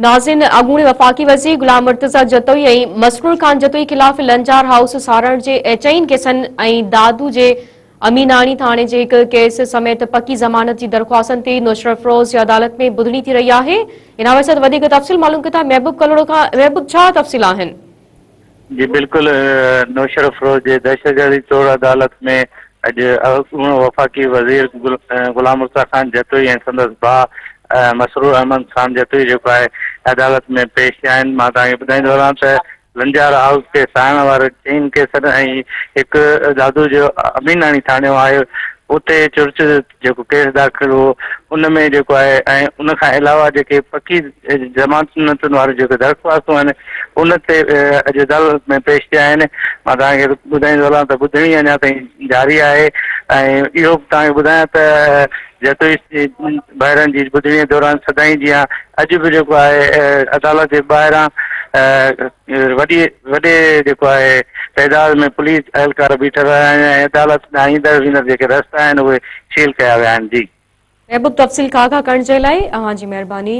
ناظرين اڳوڻي وفاقي وزير غلام مرتضيٰ جتوئي ۽ مسرور خان جتوئي خلاف لنجار هائوس ساڙڻ جي چئن ڪيسن ۽ دادو جي اميناڻي ٿاڻي جي هڪ ڪيس سميت پڪي ضمانت جي درخواستن تي نوشهروفيروز جي عدالت ۾ ٻڌڻي ٿي رهي آهي. ان حوالي سان وڌيڪ تفصيل معلوم ڪيون ٿا محبوب ڪلهوڙو کان محبوب ڇا تفصيل آهن؟ جي بلڪل نوشهروفيروز جي دهشتگردي ٽوڙ عدالت ۾ اڄ اڳوڻو وفاقي وزير غلام مرتضيٰ خان جتوئي ۽ سندس ڀاء مسرور احمد خان جتوئي جيڪو آهي عدالت ۾ پيش ٿيا آهن مان توهان کي ٻڌائيندو هلان ته لنجار هائوس کي ساڙڻ واري چئن ڪيسن ۽ هڪ دادو جو اميناڻي ٿاڻو آهي اتي چرچ جيڪو ڪيس داخل هو ان ۾ جيڪو آهي ۽ ان کان علاوه جيڪي پڪي ضمانتن واريون جيڪي درخواستون آهن ان تي اڄ عدالت ۾ پيش ٿيا آهن مان توهان کي ٻڌائيندو هلان ته ٻڌڻي اڃا تائين جاري آهي ۽ اهو به توهان کي ٻڌايان ته جتوئي ڀائرن جي ٻڌڻي دوران سدائين جيان اڄ به جيڪو آهي عدالت جي ٻاهران وڏي وڏي جيڪو آهي تعداد ۾ پوليس اهلڪار بيٺل آهن ۽ عدالت ڏانهن ايندڙ ويندڙ جيڪي رستا آهن اهي سيل ڪيا ويا آهن جي. محبوب تفصيل کان آگاهه ڪرڻ جي لاء اوهان جي مهرباني.